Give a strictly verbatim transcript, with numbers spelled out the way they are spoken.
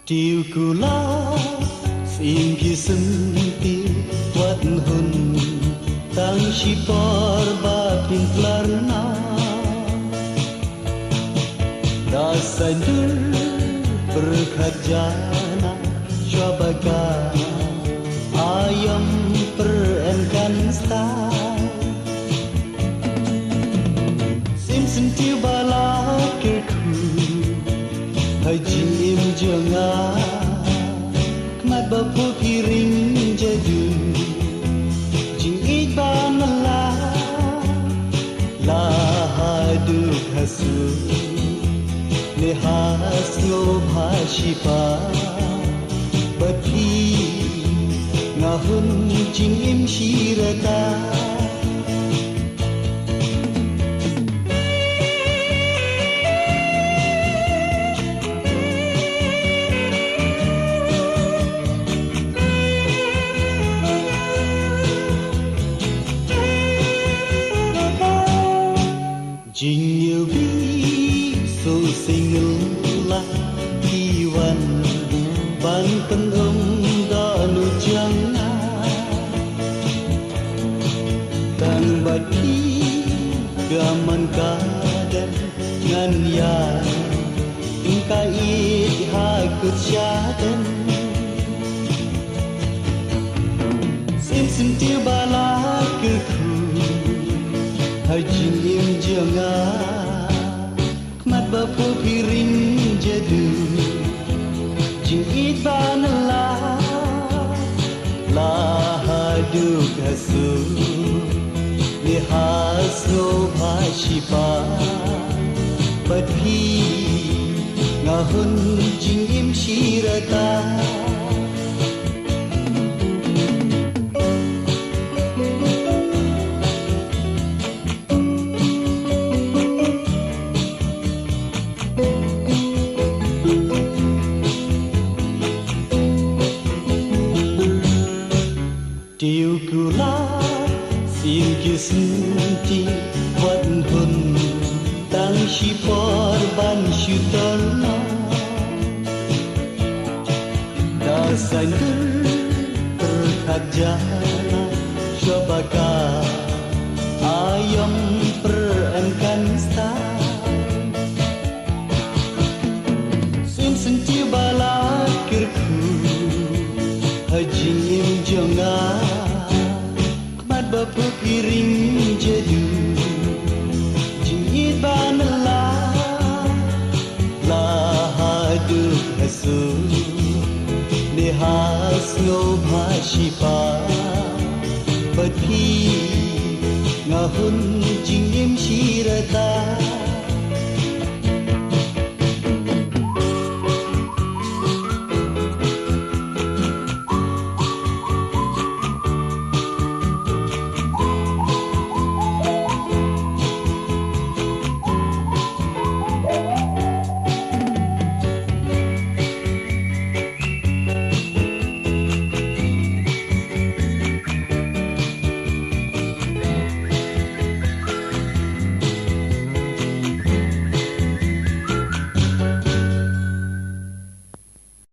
Tiu kula, sim ki sim ti wat hun, tang shi por ba pin klar na. Da sandur berkat jana, shwabaka ayam per enkan stai. Sim sentiu bala kerku, ha jingim jong nga. Khmat ba phu phi ring jadu, jingïeit ba na la, la haduh hasu, ne ha sngew bha shipa, bad phi nga hun jingim shi rta. Jingïohi so single la ki wan ban pynum da nu jong nga. Tang ba ki ka man ka dan ngan ïa ka ïeit ha kut sha dan. Sim sentiu bala kerku ha jingim jong nga. Khmat ba phu phi ring jadu, jingïeit ba na la, la haduh hasu, ne ha sngew bha shipa, bad phi nga hun jingim shi rta. Tiu kula, sim ki sim ti wat hun, tang shi por ban shu tor na. Da sandur berkat jana, shwabaka ayam per enkan stai. Sim sentiu bala kerku ha jingim jong nga. Khmat ba phu phi ring jadu, jingïeit ba na la, la haduh hasu, ne ha sngew bha shipa, bad phi nga hun jingim shi rta.